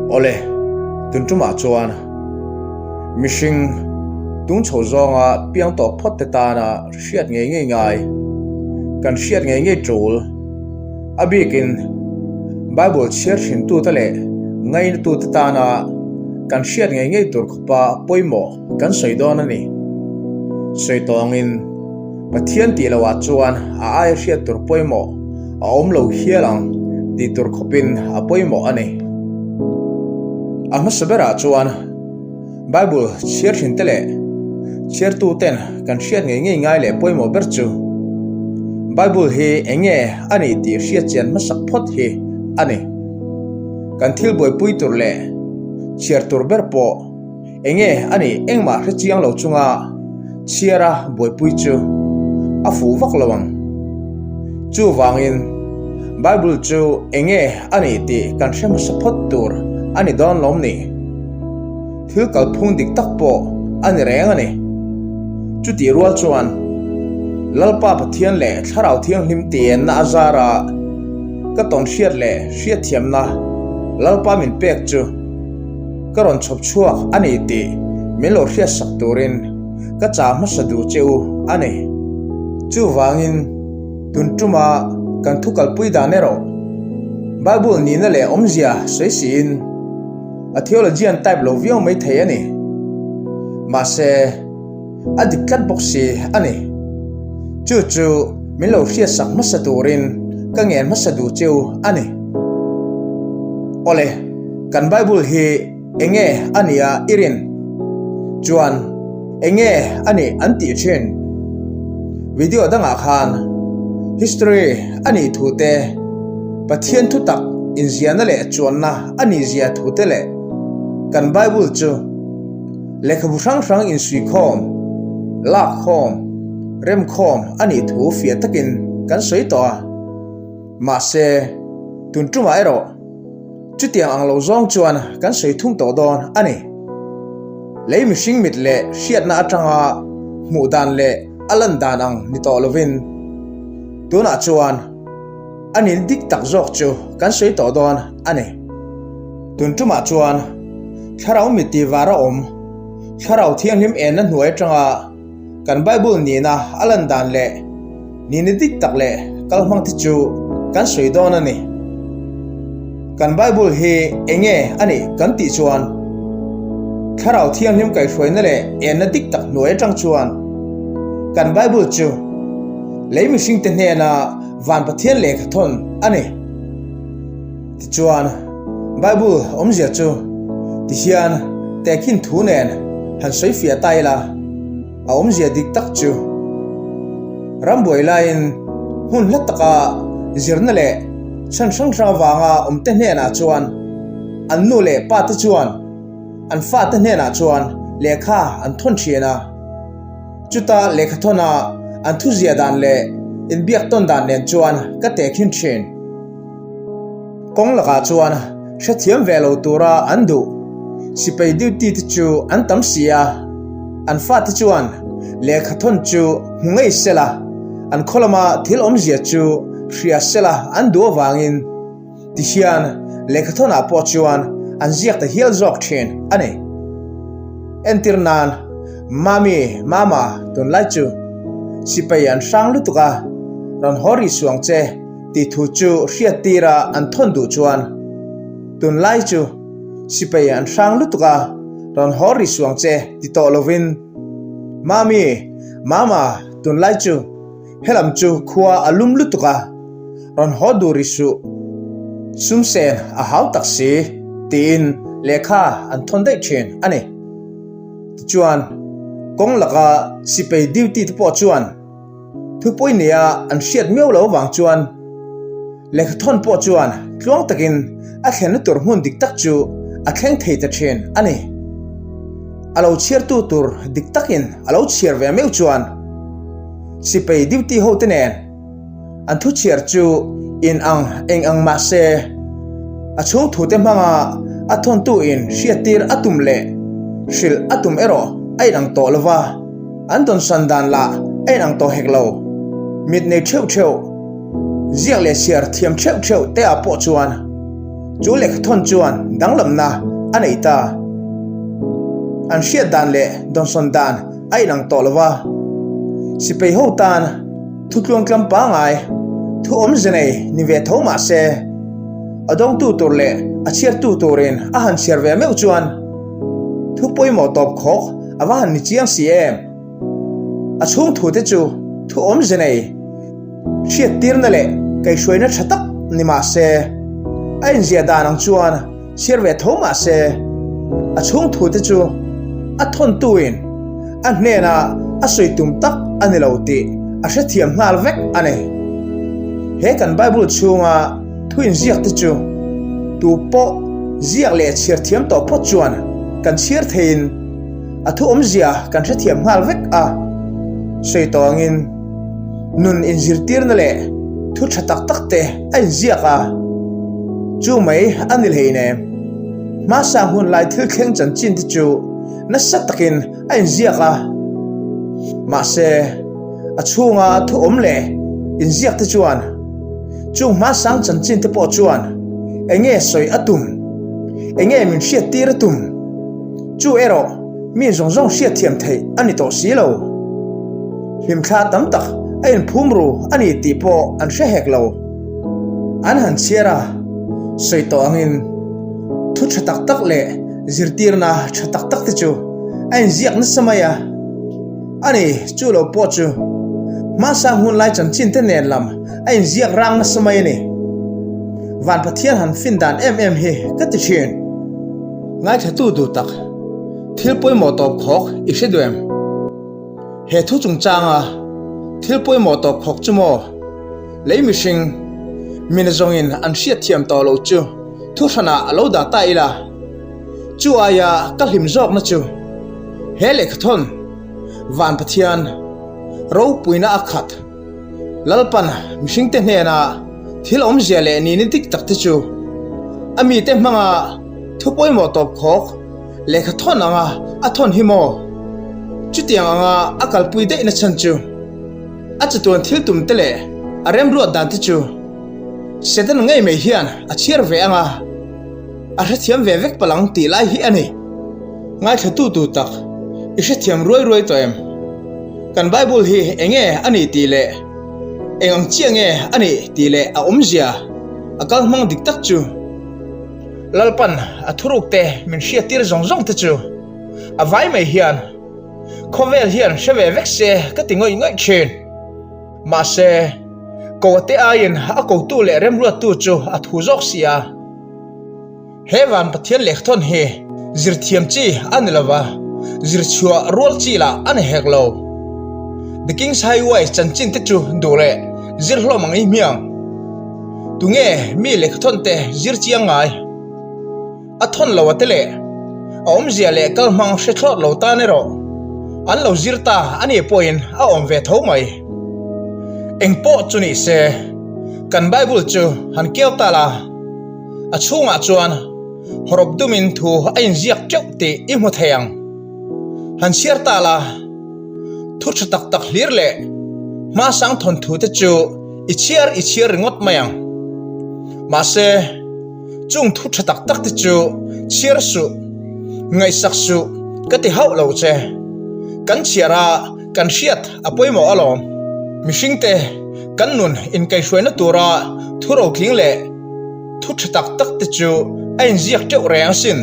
Awle, tun tumah chuan mihring tung chho zawnga piang tawh phawt te tana hriat ngei ngei ngai, kan hriat ngei ngei tul. A bikin Bible chhiar thintute leh ngainatute tana kan hriat ngei ngei tur khawpa pawimawh kan sawi dawn a ni. Sawi tawngin Pathian tih lohah chuan a aia hriat tur pawimawh a awm lo hial ang tih tur khawpin a pawimawh a ni. A hmasa berah chuan Bible chhiar thinte leh chhiartuten kan hriat ngei ngei ngai leh pawimawh ber chu Bible hi eng nge a nih tih hriat chian hmasak phawt hi a ni. Kan thil buaipui tur leh chhiar tur ber pawh Eng nge a nih engmah hre chiang lo chunga chhiara buaipui chu a fuh vak lo ang. Chuvangin Bible chu eng nge a nih tih kan hre hmasa phawt tur a ni dawn lawm ni? Thil kalphung dik tak pawh a ni reng a ni. Chutih rual chuan Lalpa Pathian leh Thlarau Thianghlim tienna a zara ka tawn hriat leh hriatthiamna Lalpa min pek chu, Ka rawn chhawp chhuak a ni tih min lo hriatsak turin ka chah hmasa duh che u a ni. Chuvangin tun tuma kan thu kalpui dan erawh Bible nihna leh awmzia sawi siin a theologian type lo viau mai thei a ni. Mahse, a dik tlat bawk si a ni. Chu chu min lo hriatsak hmasa turin ka ngen hmasa duh che u a ni. Awle, kan Bible hi eng nge a nia i rin? Chuan eng nge a nih an tih thin? Video dangah khan history a nih thu te, Pathian thutak inziahna leh chuanna a nihzia thu te leh kan Bible chu, Lehkhabu hrang hrang insuikhawm, lakkhawm, remkhawm a nih thu fiah takin kan sawi tawh a. Mahse, tun tumah erawh chutiang ang lo zawng chuan kan sawi thung tawh dawn a ni. Lei mihring mit leh hriatna atanga hmuh dan leh a lan dan ang ni tawh lovin tunah chuan a nin dik tak zawk chu kan sawi tawh dawn a ni. Tun tumah chuan Thlarau mit tih var a awm, Thlarau Thianghlim enna hnuai atanga kan Bible nihna a lan dan leh nihna dik tak leh kal hmang te chu kan sawi dawn a ni. Kan Bible hi eng nge a nih kan tih chuan Thlarau Thianghlim kaihhruaina leh enna dik tak hnuai atang chuan kan Bible chu lei mihringte hnena van Pathian lehkha thawn a ni. Tichuan, Bible awmzia chu tihian tehkhin thu nen han sawi fiah ta ila, a awmzia dik tak chu rambuai laiin hmun hla taka zirna leh chhan hrang hrang avanga awmte hnenah chuan an nu leh pate chuan an fate hnenah chuan lehkha an thawn thin a. Chuta lehkha thawna an thuzia dan leh inbiak tawn dan nen chuan ka tehkhin thin. Kawng lakah chuan hrethiam ve lo tura an duh sipai duty te chu an tam si a, an fate chuan lehkha thawn chu hmu ngei sela, an khaw lama thil awmzia chu hria sela an duh avangin tihian lehkha thawnah pawh chuan an ziak ta hial zawk thin a ni. Entir nan, Mami, Mama, tunlai chu sipai an hrang lutuk a, rawn haw rih suang che. Tih thu chu hriat tira an thawn duh chuan tunlai chu sipai an hrang lutuk a, rawn haw ri suang che ti tawh lovin Mami, Mama, tunlai chu helam chu khua a lum lutuk a, rawn haw duh ri suh, sumsen a hau tak si tiin lehkha an thawn daih thin a ni. Tichuan kawng laka sipai duty te pawh chuan Thupui nia an hriat miau lo avang chuan lehkhathawn pawh chuan tluang takin a thlenna tur hmun dik tak chu a thleng thei ta thin a ni. A lo chhiartu tur dik takin a lo chhiar ve meuh chuan sipai duty hote nen an thu chhiar chu in ang eng ang mah se a chhung thute hmanga a thawntu in hriattir a tum leh hrilh a tum erawh a inang tawh lo va. An tawnsan dan lah a inang tawh hek lo. Mit nei theuh theuh, ziak leh chhiar thiam theuh theuh te ah pawh chuan Chu lehkhathawn chuan danglamna a nei ta. An hriat dan leh dawnsawn dan a inang tawh lo va. Sipai ho tan thutluang tlam pangai thu awmze nei ni ve tho mah se, a dawngtu tur leh a chhiartu turin a han chhiar ve meuh chuan thu pawimawh tawp khawk a va han ni chiang si em. A chhung thute chu thu awmze nei hriattirna leh kaihhruaina tha tak ni mah se, a inziah dan ang chuan chhiar ve tho mah se, a chhung thute chu a thawntuin a hnena a sawi tum tak a ni lo tih a hrethiam nghal vek a ni. He kan Bible chhunga thu inziak te chu tu pawh ziak leh chhiar thiam tawh phawt chuan kan chhiar theiin a thu awmzia kan hrethiam nghal vek a, sawi tawh angin nun inzirtirna leh thu tha tak tak te a inziak a, chu mai a ni hleinem. Hmasang hun lai thil thleng chanchin te chu nasa takin a inziak a, mahse a chhunga thu awm leh inziak te chuan chung hmasang chanchin te pawh chuan enge sawi a tum, enge min hriattir a tum? Chu erawh mi zawng zawng hriatthiam theih a ni tawh si lo. Hlimthla tam tak a inphum ru a ni tih pawh an hre hek lo. An han chhiar a, sawi tawh angin thu tha tak tak leh zirtirna tha tak tak te chu a inziak nasa mai a. A ni, chu lo pawh chu hmasang hun lai chanchin te nen lam a inziak rang nasa mai a ni. Van Pathian han fin dan em em hi ka ti thin. Ngaithla-tu duh tak, thil pawimawh tawp khawk i hre duh em? He thu chungchanga thil pawimawh tawp khawk chu maw? Lei mihring, mina zawngin an hriatthiam tawh loh chu thu hranah a lo dah ta ila, chu aia ka hlim zawkna chu he lehkhathawn Van Pathian ropuina a khat. Lalpan mihringte hnena thil awmzia leh nihna dik tak te chu a mite hmanga thu pawimawh tawp khawk lehkha thawn anga a thawn hi maw? Chutiang anga a kalpui daihna chhan chu a chatuan thil tum te leh a remruat dan te chu Satan ngei mai hian a chhiar ve anga a hrethiam ve vek palang tih lai hi a ni. Ngaithlatu tu tak i hrethiam ruai ruai tawh em? Kan Bible hi eng nge a nih tih leh eng ang chiah nge a nih tih leh a awmzia a kal hmang dik tak chu Lalpan a thuruk te min hriattir zawng zawng te chu a vai mai hian khawvel hian hre ve vek se ka ti ngawih ngawih thin. Mahse, ko te aiin a kotu leh remruattu chu a thu zawk si a. He van Pathian lehkhathawn hi zir thiam chi a ni lova, zir chhuah rual chi lah a ni hek lo. The King's Highway chanchin te chu duh leh zir hlawm ang i hmiang. Tunge mi lehkhathawn te zir chiang ngai? A thawn lo a te leh a awmzia leh kal hmang hre thlawt lo tan erawh an lo zir ta a nih pawhin a awm ve tho mai. Engpawh chu ni se, kan Bible chu han keu ta la. A chhungah chuan hawrawp dumin thu a inziak teuh tih i hmu thei ang. Han chhiar ta la, thu tha tak tak hlir leh hmasang thawnthu te chu i chhiar i chhiar ringawt mai ang. Mahse, chung thu tha tak tak te chu chhiar suh, ngaihsak suh ka ti hauh lo che. Kan chhiar a, kan hriat a pawimawh alawm. Mihringte kan nun inkaihhruaina tura thu rotling leh Thu tha tak tak te chu a inziak teuh reng asin.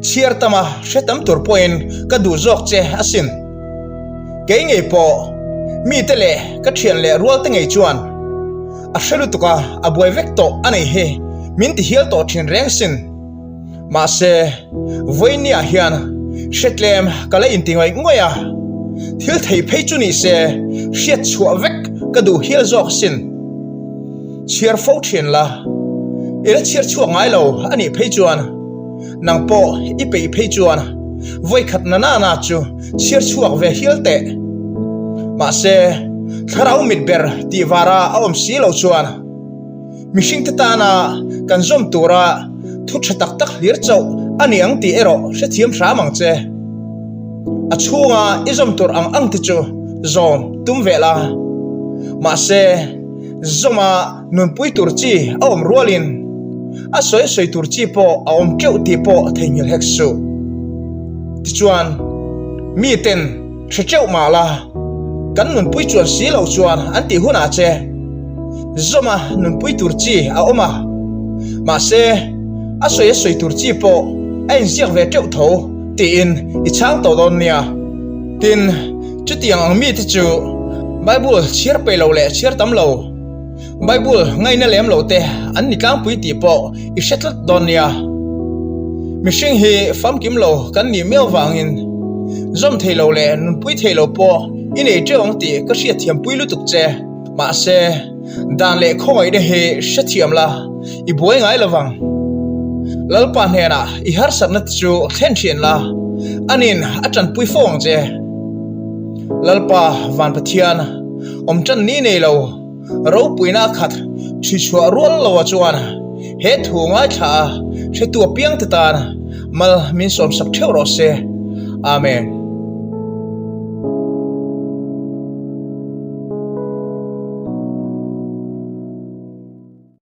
Chhiar tama hre tam tur pawhin ka duh zawk che asin. Kei ngei pawh mite leh ka thian leh rual te ngei chuan a hre lutuk a, a buai vek tawh a nei hi min ti hial tawh thin reng asin. Mahse, vawinia hian hre tlem ka la inti ngawih ngawih a, thil thei phei chu ni se hriat chhuah vek ka duh hial zawk asin. Chhiar fo thin la, i la chhiar chhuak ngai lo a nih phei chuan nang pawh i peih phei chuan vawikhat na na na chu chhiar chhuak ve hial teh. Mahse, thlarau mit ber tih vara a awm si lo chuan mihringte tana kan zawm tura thu tha tak tak hlir chauh a ni ang tih erawh hrethiam hram ang che. A chhunga i zawm tur ang ang te chu zawm tum ve la. Mahse, Zawma nunpui tur chi a awm rualin. A sawi sawi tur chi pawh a awm teuh tih pawh theihnghilh hek suh. Tichuan, miten hre teuh mah la, kan nunpui chuan si lo chuan an tih hunah che zawma nunpui tur chi a awm a, mahse, a sawi a sawi tur chi pawh a inziak ve teuh tho tiin i chhang tawh dawn nia. Tin, chutiang ang mite chu Bible chhiar peih lo leh chhiar tam lo, Bible ngaihna lem lo te an ni tlangpui tih pawh i hre tlat dawn nia. Mihring hi famkim lo kan nih miau vangin zawm thei lo leh nunpui thei lo pawh i nei teuh ang tih ka hriatthiampui lutuk che. Mahse, dan leh khawngaihna hi hrethiam la, i buai ngai lo vang. Lalpa hnenah i harsatna te chu thlen thin la, anin a tanpui fo ang che. Lalpa Van Pathian, awm tan ni nei lo. Ropuina a khat chhuichhuah rual loa chuan he thu ngaithla a hretu apiangte tan mal min sawmsak theuh rawh se. Amen.